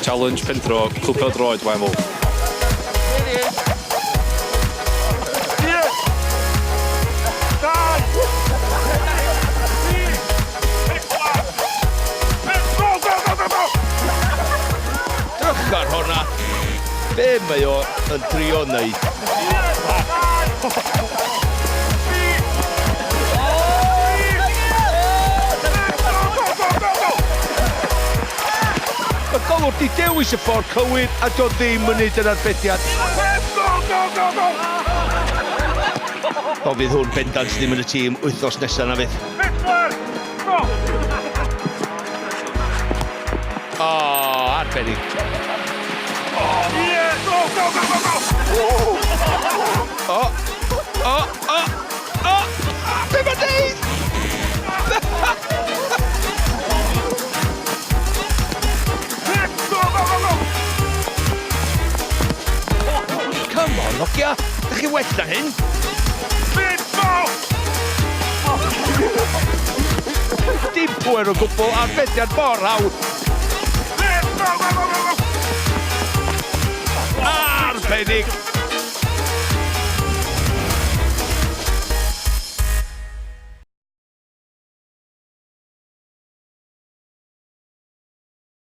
Challenge Penfro, Clwb Pêl-droed Waunfawr. Drych ar honna! Be mae o yn drio neud? Y golwr 'di dewis y ffordd cywir a 'di o ddim yn neud yr arbediad. O fydd hwn bendant ddim yn y tîm wythnos nesa na fydd? O, arbennig. O, o, o, o! Be mae'n neud? Come on, hogia! Dych chi well na hyn! Dim pŵer o gwbl, arbediad mor hawdd! Arbennig!